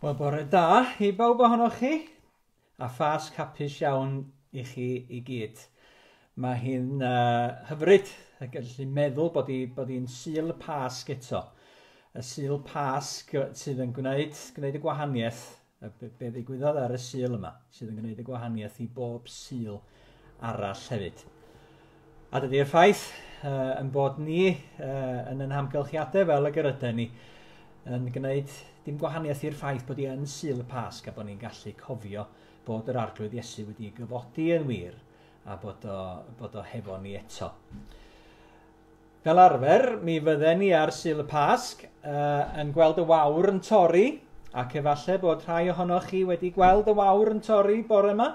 Wel, bore da i bawb ohonoch chi, a Phasg hapus iawn i chi i gyd. Mae hi'n hyfryd a gallu meddwl bod hi, bod hi'n Sul y Pasg eto. Y Sul Pasg sydd yn gwneud, gwneud y gwahaniaeth, be, be ddigwyddodd ar y Sul yma, sydd yn gwneud y gwahaniaeth i bob Sul arall hefyd. A dydy'r ffaith yn bod ni yn yn hamgylchiadau fel y gyryden ni yn gwneud dim gwahaniaeth i'r ffaith bod hi yn Sul y Pasg a bod ni'n gallu cofio bod yr Arglwydd Iesu wedi gyfodi yn wir a bod o, bod o hefo ni eto. Fel arfer, mi fydden ni ar Sul y Pasg yn gweld y wawr yn torri, ac efallai bod rhai ohonoch chi wedi gweld y wawr yn torri bore yma,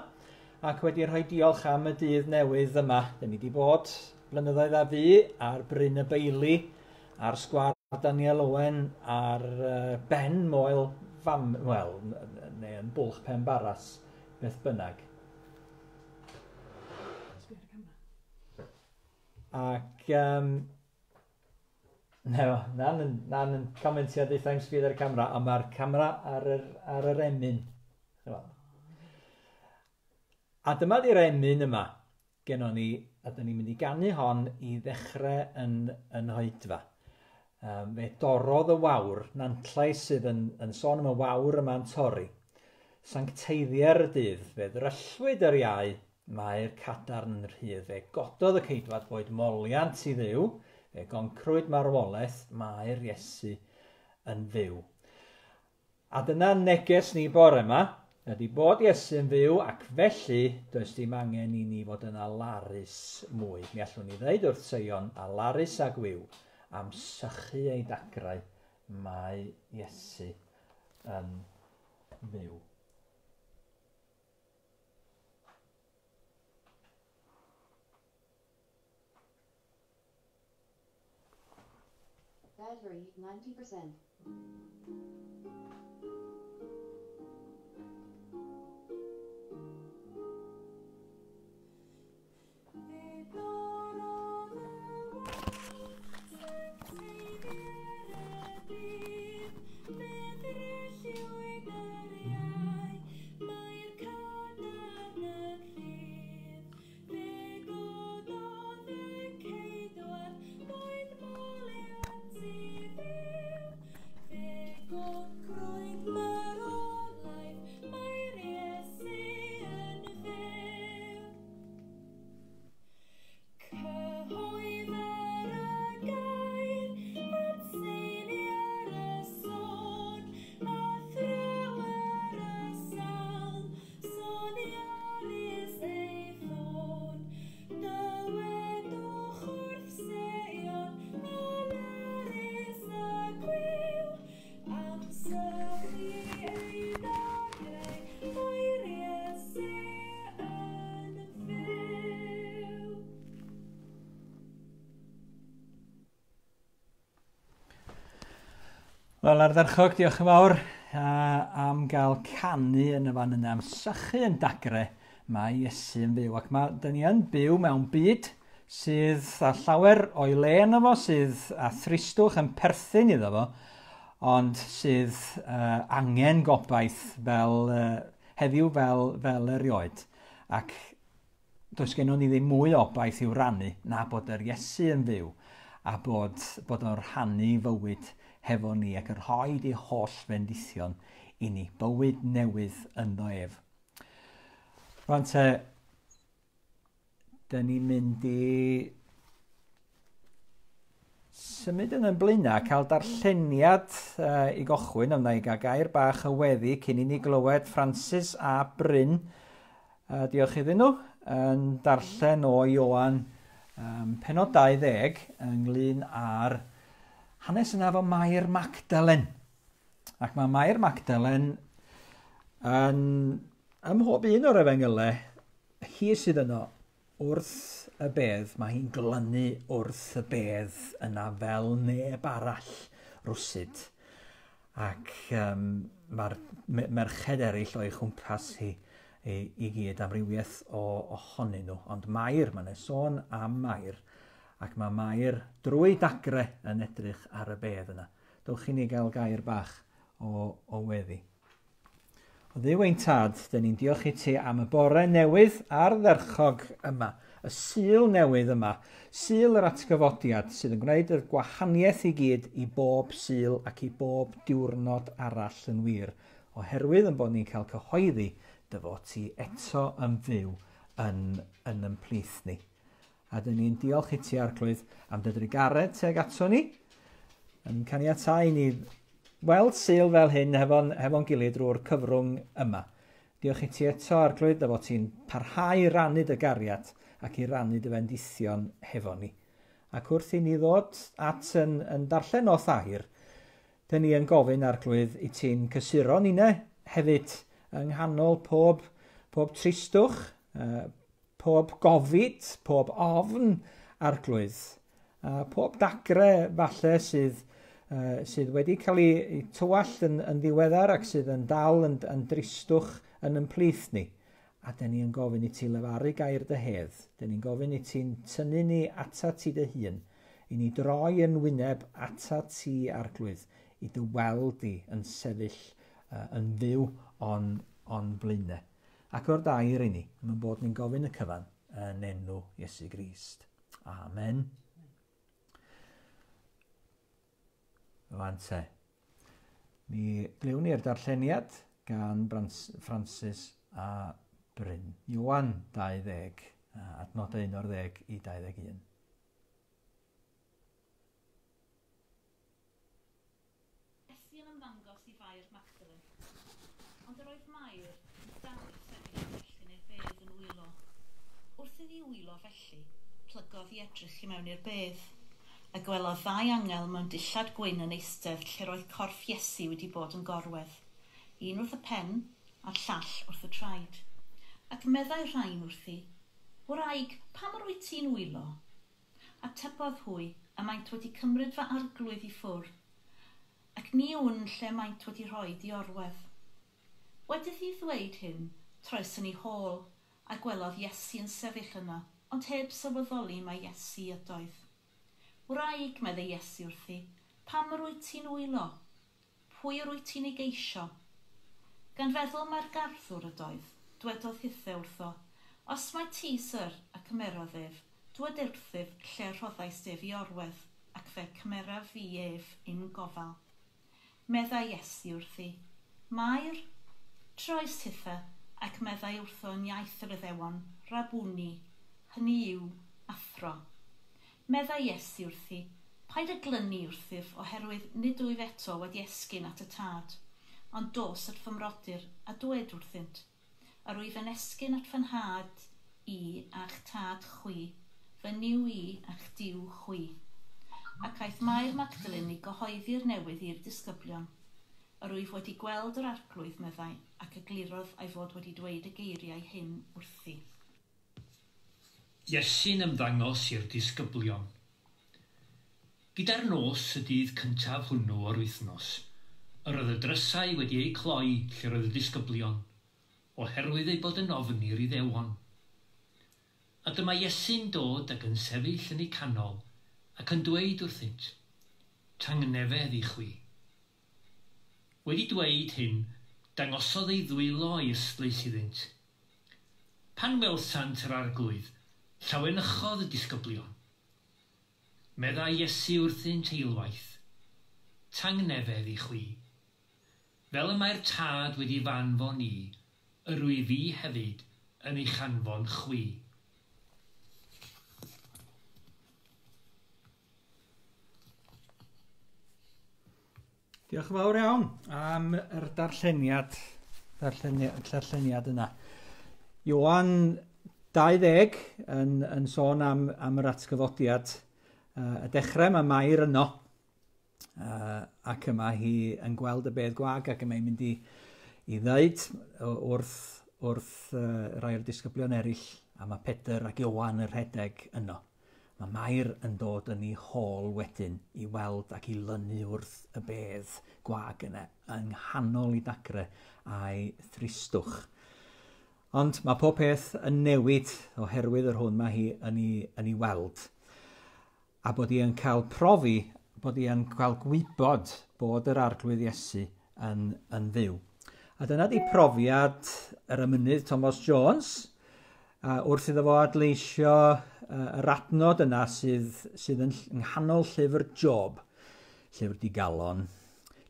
ac wedi rhoi diolch am y dydd newydd yma. Dyn ni wedi bod blynyddoedd a fu ar Bryn y Beili, ar Sgwâr Daniel Owen, ar ben Moel Fam, wel, neu yn Bwlch Pen Barras, beth bynnag. Ac um, no, Nan yn, Nan yn comentio deutha i'm sbio ar y camera, ond mae'r camera ar yr, ar yr emyn. A dyma di'r emyn yma gennon ni, a dyn ni'n mynd i ganu hon i ddechrau yn, yn hoedfa. Fe dorrodd y wawr, Nantllais sydd yn, yn sôn am y wawr yma'n torri. Sancteiddier y dydd, fe ddryllwyd yr iau, Mae'r cadarn yn rhydd. Fe gododd y ceidwad boed moliant i Dduw, fe goncrwyd marwolaeth, mae'r Iesu yn fyw. A dyna neges ni bore yma, ydy bod Iesu yn fyw ac felly does dim angen i ni fod yn alarus mwy. Mi allwn ni ddeud wrth Seion, alarus a gwiw, am sychu ei dagrau, mae Iesu yn fyw. Battery 90%. Wel, ardderchog, diolch yn fawr am gael canu yn y fan yna, am sychu yn dagre, mae Iesu yn fyw. Ac mae, dyn ni yn byw mewn byd sydd â llawer o'i le yno fo, sydd â thristwch yn perthyn iddo fo, ond sydd angen gobaith fel heddiw fel, fel erioed. Ac does gennon ni ddim mwy o obaith i'w rannu na bod yr Iesu yn fyw a bod, bod o'n rhannu fywyd hefo ni ac yn rhoi ei holl fendithion i ni, bywyd newydd ynddo ef. Rwan te, dyn ni'n mynd i symud yn yn blaenau, cael darlleniad i gochwyn, ond na i gael gair bach o weddi cyn i ni glywed Francis a Bryn. Diolch iddyn nhw, yn darllen o Ioan penod 20 ynglyn â'r hanes yna efo Mair Magdalen. Ac mae Mair Magdalen yn ym mhob un o'r efengylau, hi sydd yno wrth y bedd, mae hi'n glynu wrth y bedd yna fel neb arall rwsyd. Ac mae'r merched eraill o'i chwmpas hi i, i gyd, amrywiaeth o ohonyn nhw. Ond Mair, mae'n sôn am Mair, ac mae Mair drwy dagre yn edrych ar y bedd yna. Dewch i ni gael gair bach o, o weddi. O Dduw ein Tad, dyn ni'n diolch i ti am y bore newydd ardderchog yma, y Sul newydd yma, Sul yr atgyfodiad sydd yn gwneud y gwahaniaeth i gyd i bob Sul ac i bob diwrnod arall yn wir, oherwydd yn bod ni'n cael cyhoeddi dy fod ti eto yn fyw yn, yn ymplith ni. A dyn ni'n diolch i ti, Arglwydd, am dy drugaredd tuag ato ni, yn caniatáu ni weld Sul fel hyn hefo'n hefo gilydd drwy'r cyfrwng yma. Diolch i ti eto, Arglwydd, dy fod ti'n parhau i rannu dy gariad ac i rannu dy fendithion hefo ni. Ac wrth i ni ddod at yn, yn darllen o'th air, dyn ni yn gofyn, Arglwydd, i ti'n cysuro ninne hefyd yng nghanol pob, pob tristwch, pob gofid, pob ofn, Arglwydd, a pob dagre falle sydd, sydd wedi cael ei tywallt yn, yn ddiweddar ac sydd yn dal yn, yn dristwch yn ymplith ni. A dyn ni yn gofyn i ti lefaru gair dy hedd. Dyn ni'n gofyn i ti'n tynnu ni ata ti dy hun, i ni droi yn wyneb ata ti, Arglwydd, i dy weld di yn sefyll yn fyw o'n, on blaenau. Ac o'r dair i ni, mae'n bod ni'n gofyn y cyfan yn enw Iesu Grist. Amen. Rwan te. Mi glywn ni'r darlleniad gan Francis a Bryn. Ioan 20, adnodau 11 i 21. Iesu yn ymddangos i Fair Magdalen. Ond yr oedd Mair yn dal i sefyll allan i'r bedd yn wylo. Wrth iddi wylo felly, plygodd i edrych i mewn i'r bedd, a gwelodd ddau angel mewn dillad gwyn yn eistedd lle'r oedd corff Iesu wedi bod yn gorwedd, un wrth y pen a'r llall wrth y traed. Ac meddai rhain wrthi, Wraig, pam yr wyt ti'n wylo? Atebodd hwy, y maent wedi cymryd fy arglwydd i ffwrdd, ac ni wn lle maent wedi rhoi di orwedd. Wedi iddi ddweud hyn, troes yn ei hôl, a gwelodd Iesu yn sefyll yno, ond heb sylweddoli mai Iesu ydoedd. Wraig, meddai Iesu wrthi, pam yr wyt ti'n wylo? Pwy yr wyt ti'n ei geisio? Gan feddwl mai'r garddwr ydoedd, dwedodd hithe wrtho, Os mai ti, syr, a cymerodd ef, dwed wrthyf lle rhoddaist ef i orwedd, ac fe cymeraf fi ef i'm gofal. Meddai Iesu wrthi, Mair. Troes hithe, ac meddai wrtho yn iaith yr Iddewon, Rabwni, hynny yw, Athro. Meddai Iesu wrthi, Paid â glynu wrthyf, oherwydd nid wyf eto wedi esgyn at y Tad, ond dos at fy mrodyr, a dwed wrthynt, Yr wyf yn esgyn at fy nhad i a'ch tad chwi, fy Nuw i a'ch Duw chwi. Ac aeth Mair Magdalen i gyhoeddi'r newydd i'r disgyblion. Yr wyf wedi gweld yr Arglwydd, meddai, ac eglurodd ei fod wedi dweud y geiriau hyn wrthi. Iesu'n ymddangos i'r disgyblion. Gyda'r nos y dydd cyntaf hwnnw o'r wythnos, yr oedd y drysau wedi eu cloi lle'r oedd y disgyblion, oherwydd eu bod yn ofni'r Iddewon. A dyma Iesu'n dod ac yn sefyll yn eu canol, ac yn dweud wrthynt, Tangnefedd i chwi. Wedi dweud hyn, dangosodd ei ddwylo a'i ystlys iddynt. Pan welsant yr Arglwydd, llawenychodd y disgyblion. Meddai Iesu wrthynt eilwaith, Tangnefedd i chwi. Fel y mae'r Tad wedi f'anfon i, yr wyf fi hefyd yn eich anfon chwi. Diolch yn fawr iawn am yr darlleniad, darlleniad, darlleniad yna. Ioan 20 yn, yn sôn am, am yr atgyfodiad. Y dechrau mae Mair yno, ac yma hi yn gweld y bedd gwag ac y mae'n mynd i, i ddeud wrth, wrth rai o'r disgyblion eraill, a mae Pedr ac Ioan yn rhedeg yno. Mae Mair yn dod yn ei hôl wedyn i weld ac i lynu wrth y bedd gwag yna yng nghanol ei dagre a'i thristwch. Ond mae pob peth yn newid oherwydd yr hwn mae hi yn ei, yn ei weld. A bod hi yn cael profi, bod hi yn cael gwybod bod yr Arglwydd Iesu yn, yn fyw. A dyna di profiad yr emynydd Thomas Jones, a wrth iddo fo adleisio yr adnod yna sydd yn nghanol llyfr Job, llyfr digalon,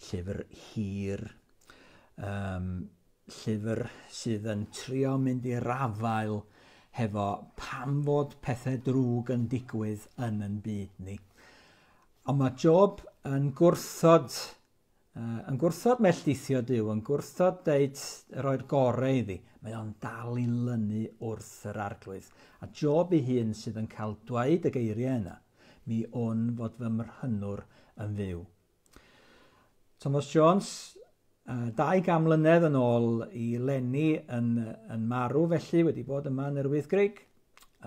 llyfr hir, llyfr sydd yn trio mynd i'r afael hefo pam fod pethau drwg yn digwydd yn yn byd ni. Ond mae Job yn gwrthod melltithio Duw, yn gwrthod deud roi'r gorau iddi. Mae o'n dal i lynu wrth yr Arglwydd. A Job ei hun sydd yn cael dweud y geiriau yna, mi wn fod fy mrhynwr yn fyw. Thomas Jones, 200 mlynedd yn ôl i Leni yn marw felly, wedi bod yma yn yr Wyddgrug,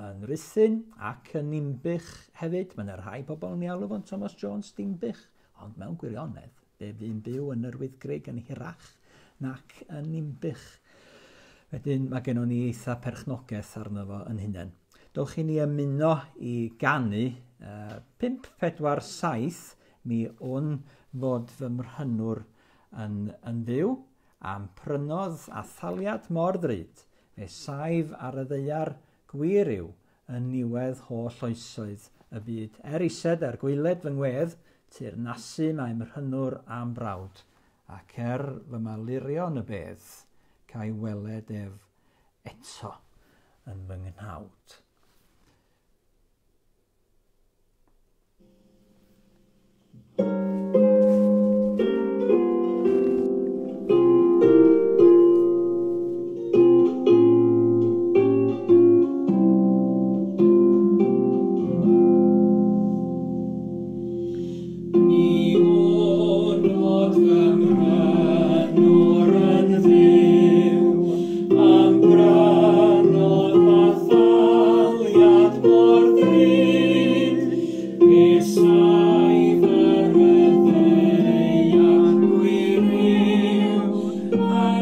yn Rhuthun ac yn Ninbych hefyd. Mae yna rhai pobl yn ei alw fo'n Thomas Jones Dinbych, ond mewn gwirionedd, fe fu'n byw yn yr Wyddgrug yn hirach nac yn Ninbych. Wedyn mae gennon ni eitha perchnogaeth arno fo yn hunain. Dowch i ni ymuno i ganu 5, 4, 7, mi wn fod fy mrhynwr yn fyw, am prynodd a thaliad mor ddrud, fe saif ar y ddaear gwir yw yn niwedd holl oesoedd y byd. Er ised, er gwaeled fy ngwedd, teyrnasu mae mrhynwr am brawd, ac er fy malurion y bedd, ca'i weled ef eto yn fy nghnawd. Mi wn fod fy mrynwr yn fyw, am brynodd a thaliad mor ddrud, fe saif ar y ddaear gwir yw, yn niwedd holl oesoedd y byd. Er ised, er gwaeled fy ngwedd, teyrnasu mae mrhynwr am brawd, ac er fy malurion y bedd,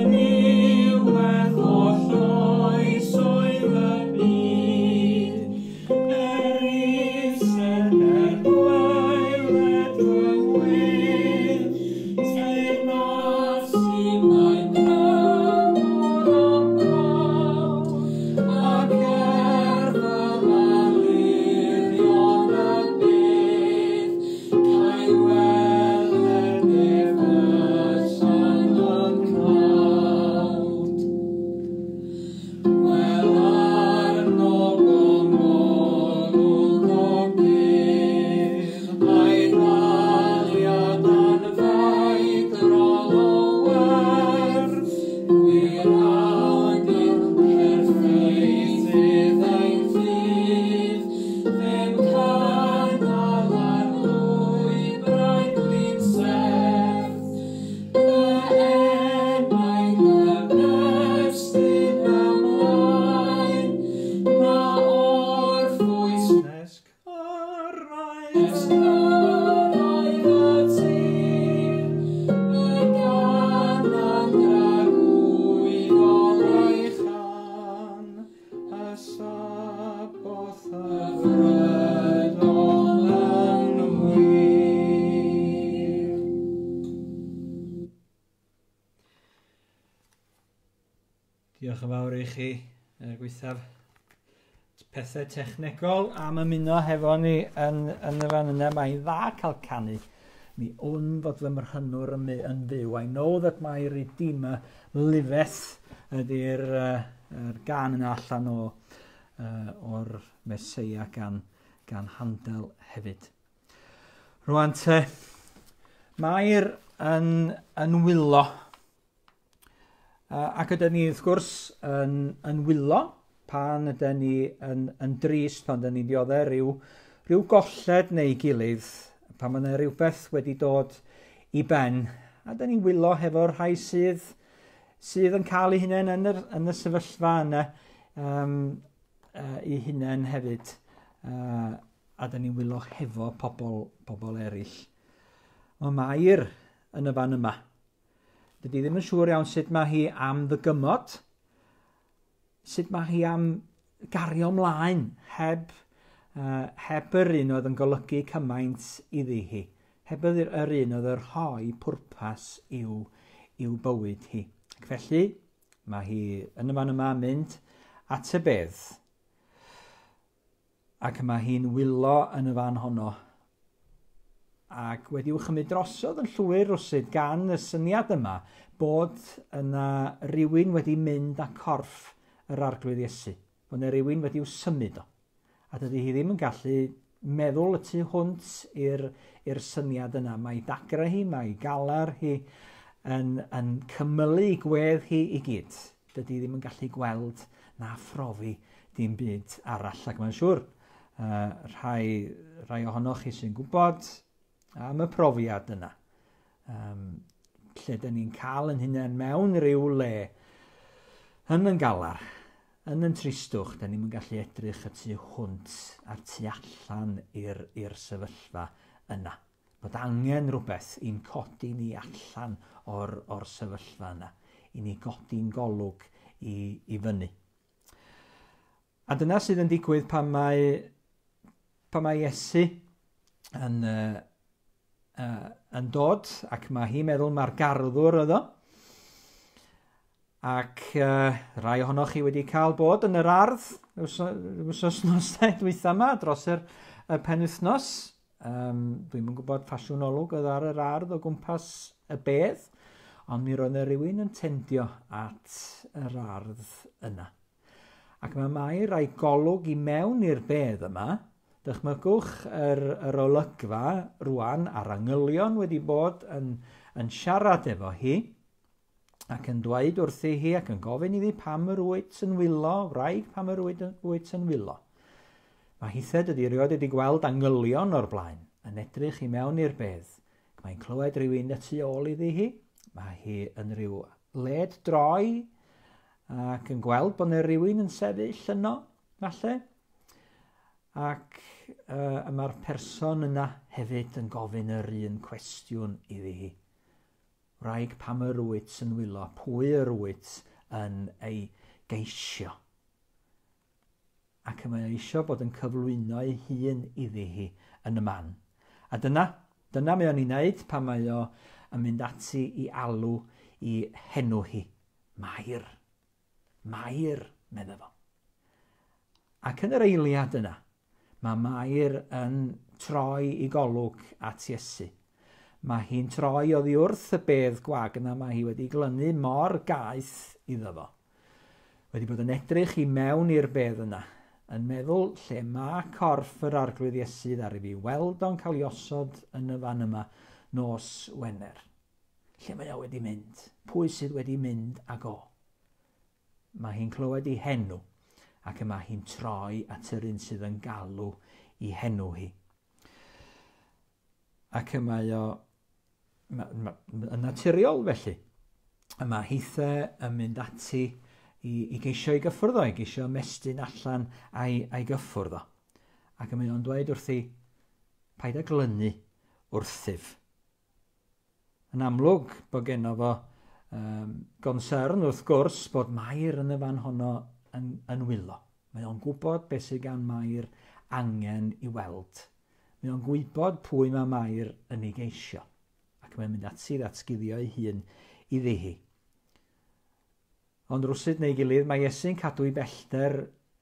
ca'i weled ef eto'n fy nghnawd. Wel arno gongolwg o bydd, a'i ddaliad anfeidrol o werth, gwir awdur perffeithydd ein ffydd, fe'm cynnal ar lwybrau glin serth. Fy enaid yn estyn ymlaen, na orffwys Nes cyrraedd nes cyrraedd y tir, y ganan dragwyddol ei chan, y Saboth hyfrydol yn wir. Diolch yn fawr i chi, gweithaf pethau technegol am ymuno hefo ni yn y fan yna. Mae'n dda cael canu. Mi wn fod fy mrhynwr yn fyw. I know that my Redeemer liveth ydy'r gan yna allan o'r Meseia gan Handel hefyd. Rwan te, Mair yn wylo. Ac ydyn ni wrth gwrs yn wylo pan ydyn ni yn drist, pan ydyn ni'n dioddef rhyw golled neu gilydd, pan mae yna rhywbeth wedi dod i ben. A ydyn ni'n wylo hefo'r rhai sydd yn cael eu hunain yn y sefyllfa yna, eu hunain hefyd. A ydyn ni'n wylo hefo pobl eraill. Mae Mair yn y fan yma. Dydy ddim yn siŵr iawn sut mae hi am ddygymod, sut mae hi am gario ymlaen heb yr un oedd yn golygu cymaint iddi hi, heb yr un oedd yn rhoi pwrpas i'w bywyd hi. Ac felly, mae hi yn y fan yma mynd at y bedd. Ac mae hi'n wylo yn y fan honno. Ac wedi'w chymryd drosodd yn llwyr rwsyd gan y syniad yma bod yna rywun wedi mynd â corff yr Arglwydd Iesu. Bod yna rywun wedi'w symud o. A dydy hi ddim yn gallu meddwl y tu hwnt i'r syniad yna. Mae dagrau hi, mae galar hi yn cymylu gwedd hi i gyd. Dydy ddim yn gallu gweld na phrofi dim byd arall. Ac mae'n siŵr, rhai ohonoch chi sy'n gwybod am y profiad yna. Lle dyn ni'n cael yn hunain mewn rhyw le yn galar, yn tristwch, dyn ni'n gallu edrych y tu hwnt a'r tu allan i'r sefyllfa yna. Bod angen rhywbeth i'n codi ni allan o'r sefyllfa yna, i ni godi'n golwg i fyny. A dyna sydd yn digwydd pan mae Iesu yn dod, ac mae hi'n meddwl mae'r garddwr oedd o. Ac rai ohonoch chi wedi cael bod yn yr ardd wythnos dwytha yma dros y penwythnos. Dwi'm yn gwybod ffasiwn olwg oedd ar yr ardd o gwmpas y bedd, ond mi roedd yna rywun yn tendio at yr ardd yna. Ac mae Mair a'i golwg i mewn i'r bedd yma. Dychmygwch yr olygfa rwan a'r angylion wedi bod yn siarad efo hi ac yn dweud wrthi hi ac yn gofyn iddi pam yr wyt yn wylo, wraig pam yr wyt yn wylo. Mae hithe dydy rioed wedi gweld angylion o'r blaen yn edrych i mewn i'r bedd. Mae'n clywed rhywun y tu ôl iddi hi. Mae hi yn rhyw led droi ac yn gweld bod yna rhywun yn sefyll yno, falle. Ac mae'r person yna hefyd yn gofyn yr un cwestiwn iddi hi. Wraig, pam yr wyt yn wylo? Pwy yr wyt yn ei geisio? Ac mae eisiau bod yn cyflwyno ei hun iddi hi yn y man. A dyna mae o'n ei wneud pan mae o yn mynd ati i alw i henw hi. Mair. Mair, medda fo. Ac yn yr eiliad yna, mae Mair yn troi i golwg at Iesu. Mae hi'n troi oddi wrth y bedd gwag yna, mae hi wedi glynu mor gaeth iddo fo. Wedi bod yn edrych i mewn i'r bedd yna, yn meddwl lle mae corff yr Arglwydd Iesu ddaru fi weld o'n cael ei osod yn y fan yma nos Wener. Lle mae o wedi mynd? Pwy sydd wedi mynd ag o? Mae hi'n clywed ei henw, ac y mae hi'n troi at yr un sydd yn galw i henw hi. Ac y mae o yn naturiol felly. Y mae hithe yn mynd ati i geisio ei gyffwrdd o, i geisio ymestyn allan a'i gyffwrdd o. Ac y mae o'n dweud wrthi, paid â glynu wrthyf. Yn amlwg bod genno fo gonsern wrth gwrs bod Mair yn y fan honno yn wylo. Mae o'n gwybod beth sydd gan Mair angen i weld. Mae o'n gwybod pwy mae Mair yn ei geisio. Ac mae'n mynd ati i ddatguddio ei hun iddi hi. Ond rwsut neu gilydd, mae Iesu'n cadw ei bellter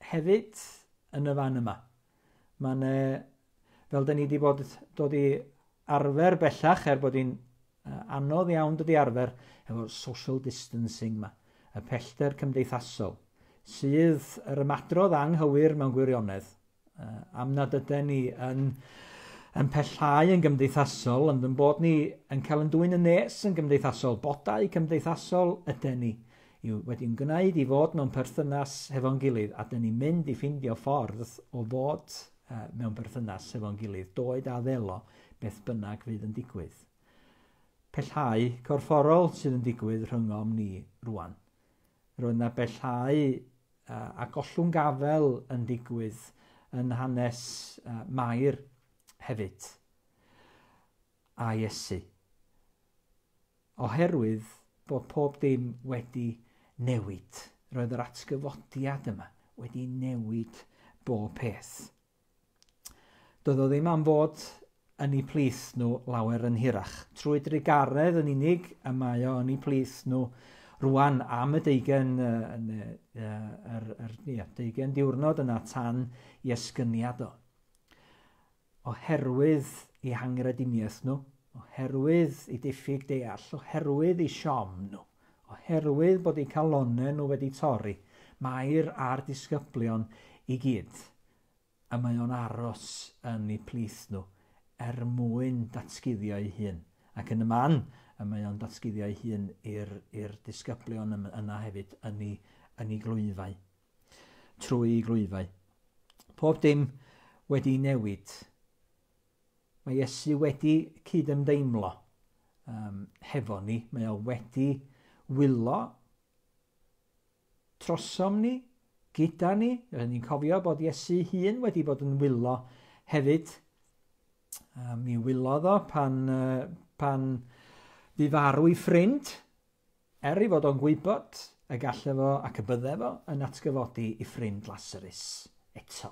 hefyd yn y fan yma. Mae'n, fel da ni wedi bod dod i arfer bellach, er bod hi'n anodd iawn dod i arfer efo social distancing yma, y pellter cymdeithasol, sydd yr ymadrodd anghywir mewn gwirionedd, am nad yden ni yn pellhau yn gymdeithasol, ond yn bod ni yn cael yn dwyn yn nes yn gymdeithasol, bodau cymdeithasol yden ni, wedi'n gwneud i fod mewn perthynas hefo'n gilydd, a dyn ni'n mynd i ffindio ffordd o fod mewn perthynas hefo'n gilydd, doed a ddelo beth bynnag fydd yn digwydd. Pellhau corfforol sydd yn digwydd rhyngom ni rwan. Roedd yna bellhau a gollwng gafel yn digwydd yn hanes Mair hefyd a Iesu. Oherwydd bod pob dim wedi newid. Roedd yr atgyfodiad yma wedi newid bob peth. Doedd o ddim am fod yn eu plith nhw lawer yn hirach. Trwy drugaredd yn unig y mae o yn eu plith nhw rwan am y deugen, 20 diwrnod yna tan i esgyniad o. Oherwydd eu hangrediniaeth nhw, oherwydd eu diffyg deall, oherwydd eu siom nhw, oherwydd bod eu calonnau nhw wedi torri, Mair a'r disgyblion i gyd, a mae o'n aros yn eu plith nhw er mwyn datguddio ei hun. Ac yn y man, y mae o'n datguddio ei hun i'r disgyblion yna hefyd yn ei glwyfau, trwy ei glwyfau. Pob dim wedi newid. Mae Iesu wedi cydymdeimlo hefo ni. Mae o wedi wylo trosom ni, gyda ni. Rydyn ni'n cofio bod Iesu hun wedi bod yn wylo hefyd. Mi wylodd o pan fu farw ei ffrind, er ei fod o'n gwybod y gallai fo ac y bydde fo yn atgyfodi ei ffrind Lazarus eto.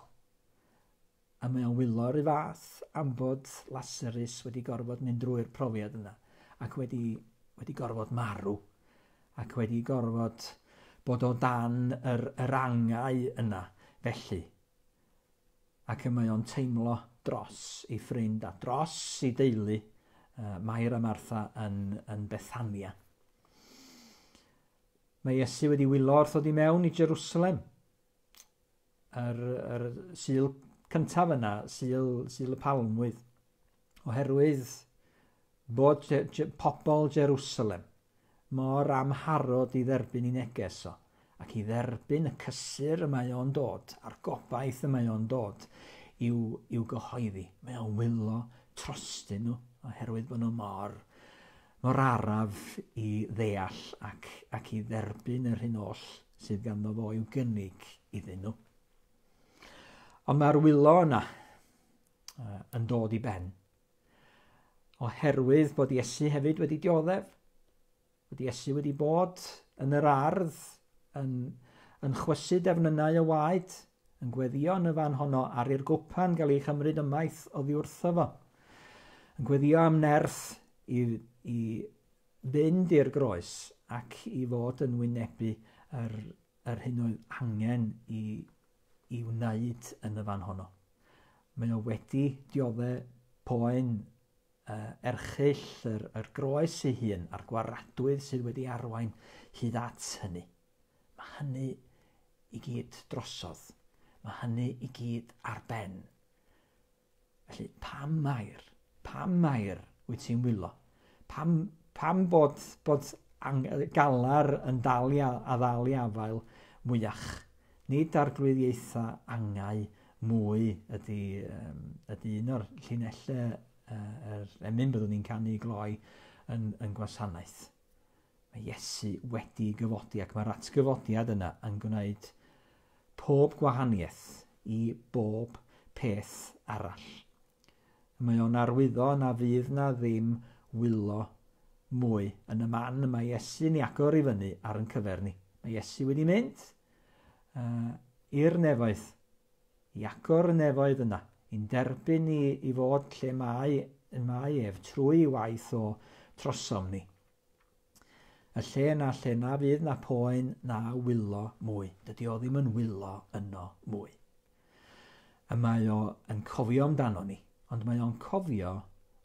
A mae o'n wylo rhyw fath am bod Lazarus wedi gorfod mynd drwy'r profiad yna ac wedi gorfod marw ac wedi gorfod bod o dan yr angau yna felly. Ac y mae o'n teimlo dros ei ffrind a dros ei deulu, Mair a Martha yn Bethania. Mae Iesu wedi wylo wrth ddod i mewn i Jerusalem. Yr Sul cyntaf yna, Sul y Palmwydd, oherwydd bod pobl Jerusalem mor amharod i dderbyn ei neges o, ac i dderbyn y cysur y mae o'n dod, a'r gobaith y mae o'n dod i'w gyhoeddi. Mae o'n wylo trostyn nhw, oherwydd bod nhw mor araf i ddeall ac i dderbyn yr hyn oll sydd ganddo fo i'w gynnig iddyn nhw. Ond mae'r wylo yna yn dod i ben, oherwydd bod Iesu hefyd wedi dioddef, bod Iesu wedi bod yn yr ardd, yn chwysu defnynnau o waed, yn gweddio yn y fan honno ar i'r gwpan gael ei chymryd ymaith oddi wrtho fo, yn gweddio am nerth i fynd i'r groes ac i fod yn wynebu yr hyn oedd angen i wneud yn y fan honno. Mae o wedi dioddef poen erchyll yr groes ei hun a'r gwaradwydd sydd wedi arwain hyd at hynny. Mae hynny i gyd drosodd. Mae hynny i gyd ar ben. Felly, pam Mair wyt ti'n wylo? Pam bod galar yn dal i a ddal i afael mwyach? Nid arglwyddiaethau angau mwy ydy un o'r llinellau yr emyn byddwn ni'n canu i gloi yn gwasanaeth. Mae Iesu wedi gyfodi ac mae'r atgyfodiad yna yn gwneud pob gwahaniaeth i bob peth arall. Mae o'n arwyddo na fydd na ddim wylo mwy yn y man y mae Iesu'n ei agor i fyny ar ein cyfer ni. Mae Iesu wedi mynd i'r nefoedd, i agor y nefoedd yna, i'n derbyn ni i fod lle mae ef trwy waith o trosom ni. Y lle yna lle na fydd na poen na wylo mwy. Dydy o ddim yn wylo yno mwy. A mae o yn cofio amdano ni, ond mae o'n cofio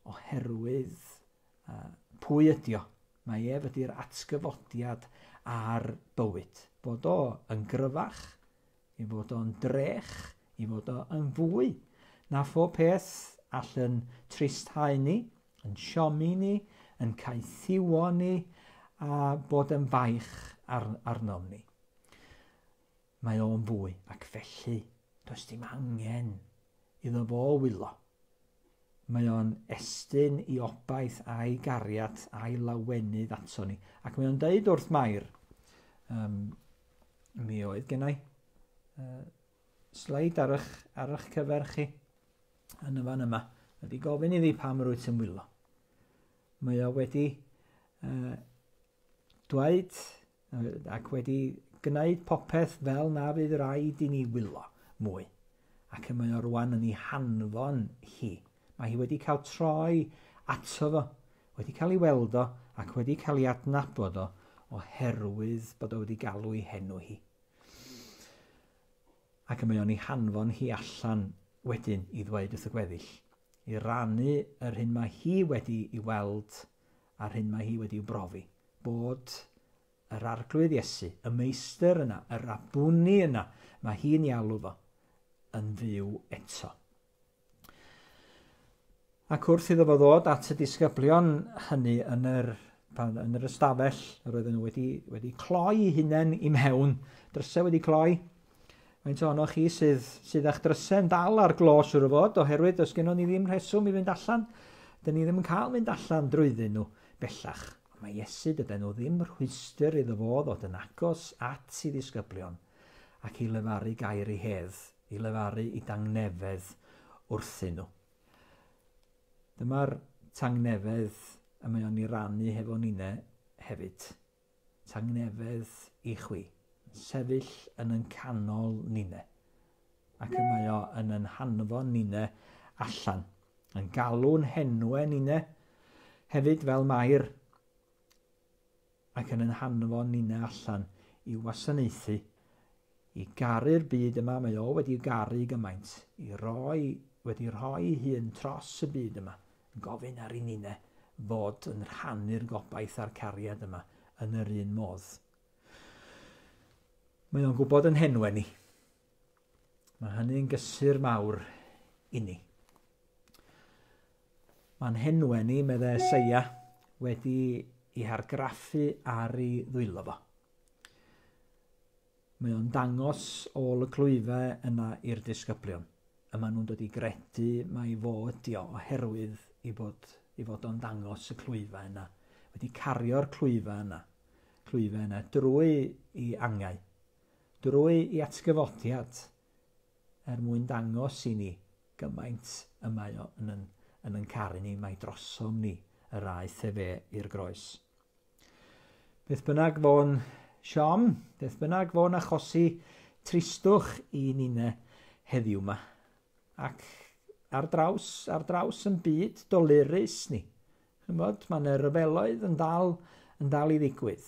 oherwydd pwy ydi o. Mae ef ydy'r atgyfodiad a'r bywyd. Bod o yn gryfach, i fod o'n drech, i fod o yn fwy na phob peth all yn tristhau ni, yn siomi ni, yn caethiwo ni, a bod yn faich arnom ni. Mae o'n fwy, ac felly does dim angen iddo fo wylo. Mae o'n estyn i obaith a'i gariad a'i lawenydd ato ni. Ac mae o'n deud wrth Mair, mi oedd gennai sleid ar eich cyfer chi yn y fan yma. Wedi gofyn iddi pam rwyt yn wylo. Mae o wedi dweud ac wedi gwneud popeth fel na fydd rhaid i ni wylo mwy. Ac mae o rwan yn ei hanfon hi. Mae hi wedi cael troi ato fo, wedi cael ei weld o ac wedi cael ei adnabod o Oherwydd bod o wedi galw ei henw hi. Ac mae o'n ei hanfon hi allan wedyn i ddweud wrth y gweddill, i rannu yr hyn mae hi wedi i weld a'r hyn mae hi wedi i'w brofi. Bod yr Arglwydd Iesu, y meistr yna, y Rabwni yna, mae hi'n ei alw fo, yn fyw eto. Ac wrth iddo fo ddod at y disgyblion hynny yn yr ystafell, yr oedden nhw wedi cloi eu hunain i mewn, drysau wedi cloi. Faint ohonoch chi sydd â'ch drysau'n dal ar glo, siŵr o fod, oherwydd does gennon ni ddim rheswm i fynd allan. Dyn ni ddim yn cael mynd allan drwyddyn nhw bellach. Ond mae Iesu, dydyn nhw ddim rhwystr iddo fo ddod yn agos at ei ddisgyblion ac i lefaru gair ei hedd, i lefaru i dangnefedd wrthyn nhw. Dyma'r tangnefedd y mae o'n ei rannu hefo ninne hefyd. Tangnefedd i chwi, sefyll yn yn canol ninne. Ac y mae o yn yn hanfon ninne allan, yn galw'n henwe ninne hefyd fel Mair, ac yn yn hanfon ninne allan i wasanaethu, i garu'r byd yma, mae o wedi garu gymaint, wedi rhoi hun dros y byd yma, yn gofyn ar i ninne fod yn rhannu'r gobaith a'r cariad yma yn yr un modd. Mae o'n gwybod yn henwe ni. Mae hynny'n gysur mawr i ni. Mae'n henwe ni, meddai Eseia, wedi ei hargraffu ar ei ddwylo fo. Mae o'n dangos ôl y clwyfau yna i'r disgyblion. A maen nhw'n dod i gredu mai fo ydi o oherwydd i fod o'n dangos y clwyfau yna. Wedi cario'r clwyfau yna drwy i angau, drwy i atgyfodiad, er mwyn dangos i ni gymaint y mae o yn yn caru ni, mae drosom ni yr aeth efe i'r groes. Beth bynnag fo'n siom, beth bynnag fo'n achosi tristwch i ninne heddiw yma, ac ar draws yn byd dolurus ni. Chymod, mae yna ryfeloedd yn dal i ddigwydd.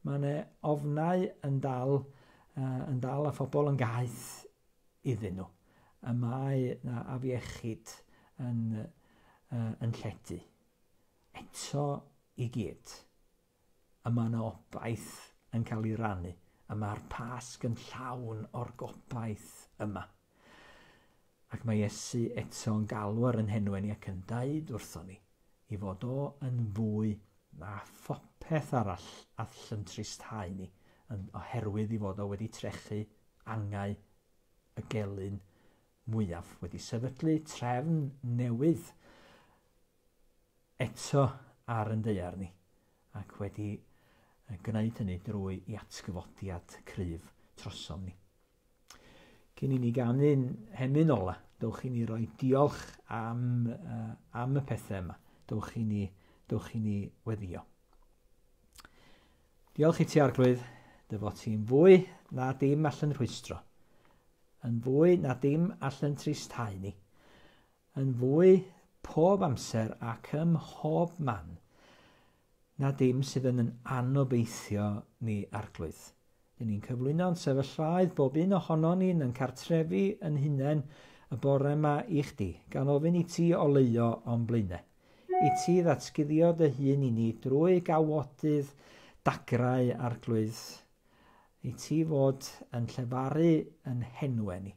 Mae yna ofnau yn dal a phobl yn gaeth iddyn nhw. A mae yna afiechyd yn lledu. Eto i gyd. A mae yna obaith yn cael ei rannu. A mae'r Pasg yn llawn o'r gobaith yma. Ac mae Iesu eto'n galw ar yn henwe ni ac yn deud wrthon ni i fod o yn fwy na phopeth arall all yn tristhau ni, oherwydd i fod o wedi trechu angau y gelyn mwyaf, wedi sefydlu trefn newydd eto ar yn daear ni, ac wedi gwneud hynny drwy i atgyfodiad cryf trosom ni. Cyn i ni ganu'n hemyn ola, dewch i ni roi diolch am y pethau yma. Dewch i ni weddio. Diolch i ti, Arglwydd, dy fod ti'n fwy na dim allan rhwystro, yn fwy na dim allan tristhau ni, yn fwy pob amser ac ym mhob man, na dim sydd yn anobeithio ni, Arglwydd. Dyn ni'n cyflwyno'n sefyllfaoedd bob un ohonon ni yn cartrefi yn hunain y bore yma i chdi, gan ofyn i ti oleuo o'n blaenau. I ti ddatguddio dy hun i ni drwy gawodydd dagrau Arglwydd. I ti fod yn llefaru yn henwe ni.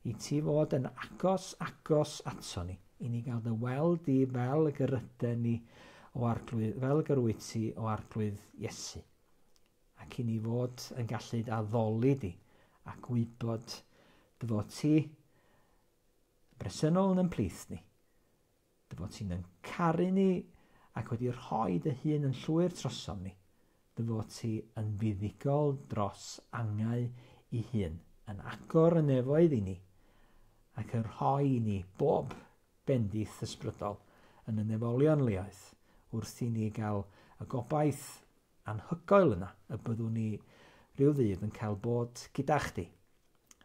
I ti fod yn agos ato ni. I ni gael dy weld di fel y gyryden ni o Arglwydd, fel gyrwyt ti o Arglwydd Iesu. Ac i ni fod yn gallu addoli di a gwybod dy fod ti bresennol yn ymplith ni. Dy fod ti'n yn caru ni ac wedi rhoi dy hun yn llwyr trosom ni. Dy fod ti yn fuddugol dros angau i hun, yn agor y nefoedd i ni ac yn rhoi i ni bob bendith ysbrydol yn y nefolion leoedd wrth i ni gael y gobaith anhygoel yna y byddwn ni rhyw ddydd yn cael bod gyda chdi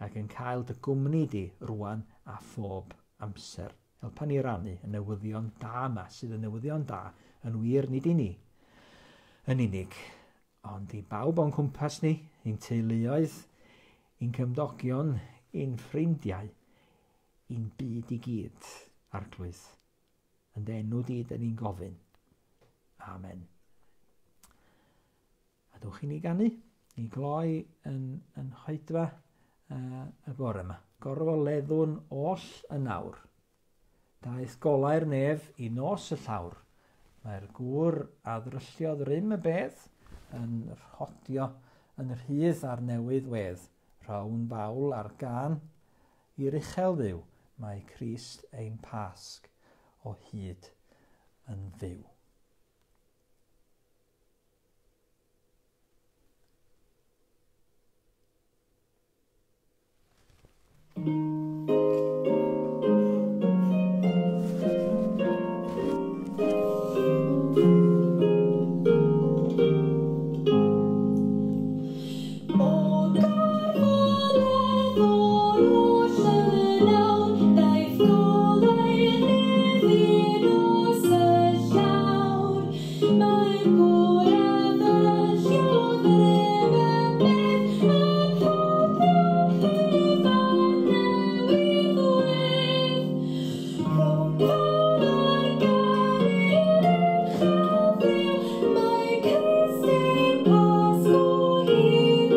ac yn cael dy gwmni di rwan a phob amser. Helpa ni rannu y newyddion da yma, sydd yn newyddion da yn wir nid i ni yn unig, Ond i bawb o'n cwmpas ni, i'n teuluoedd, i'n cymdogion, i'n ffrindiau, i'n byd i gyd, Arglwydd. Yn dy enw di, dyn ni'n gofyn. Amen. A dwch i ni ganu, i gloi yn hoedfa y bore yma. Gorfoleddwn oll yn awr. Daeth golau'r nef i nos y llawr. Mae'r gŵr a ddrylliodd rym y bedd yn rhodio yn rhydd ar newydd wedd. Rhown fawl ar gân i'r uchel Dduw. Mae Crist ein Pasg o hyd yn fyw. O gorfoleddwn oll yn awr, daeth golau'r nef i nos y llawr. Mae'r gŵr a ddylliodd rym y bedd yn rhodio rhydd ar newydd wedd. Rhown fawl ar gân i'r uchel Dduw, mae Crist ein Pasg o hyd yn fyw.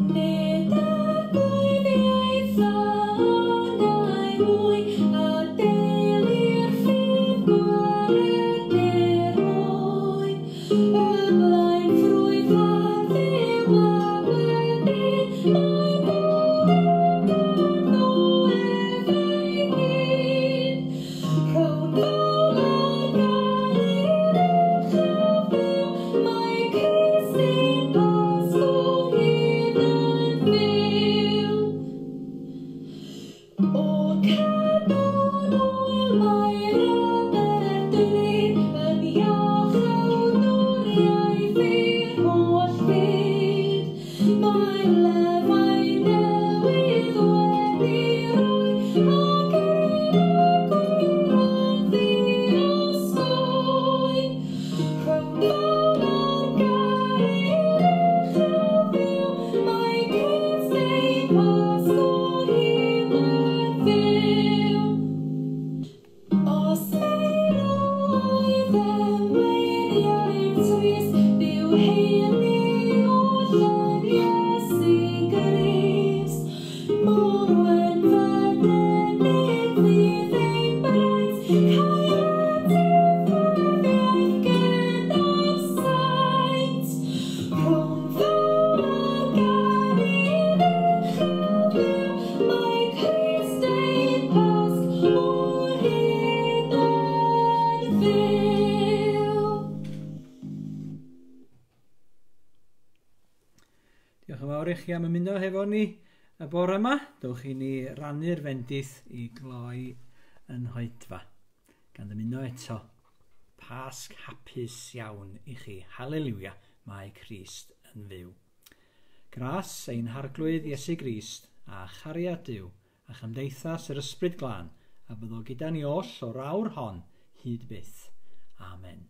Nid arglwyddiaeth angau mwy, a deulu'r ffydd gwaredir mwy. Y blaen ffrwyth ar Dduw am y byd, mae bywyd ynddo ef ei hun. Rhown fawl ar gân i'r uchel Dduw, mae Crist ein Pasg o hyd yn fyw. O cadw'n ŵyl mae'r Aberdrin yn iachawdwriaeth i'r holl fyd. Mae'r lefau newydd wedi rhoi ac er y goron ddi-osgoi. Rhown fawl ar gân i'r uchel Dduw, mae Crist ein Pasg o hyd yn fyw. Os meirw oeddem weiniau'r twys, byw heini oll yn Iesu Grist. Mor wen fedynid fydd ein braint, cael etifeddiaeth gyda'r saint. Rhown fawl ar gân i'r uchel Dduw, mae Crist ein Pasg o hyd yn fyw. Diolch yn fawr i chi am ymuno hefo ni y bore yma. Dewch i ni rannu'r fendith i gloi yn hoedfa. Gan ddymuno eto, Pasg hapus iawn i chi. Haleliwia, mae Crist yn fyw. Gras ein Harglwydd Iesu Grist a chariad Duw a chymdeithas yr Ysbryd Glân a byddo gyda ni oll o'r awr hon hyd byth. Amen.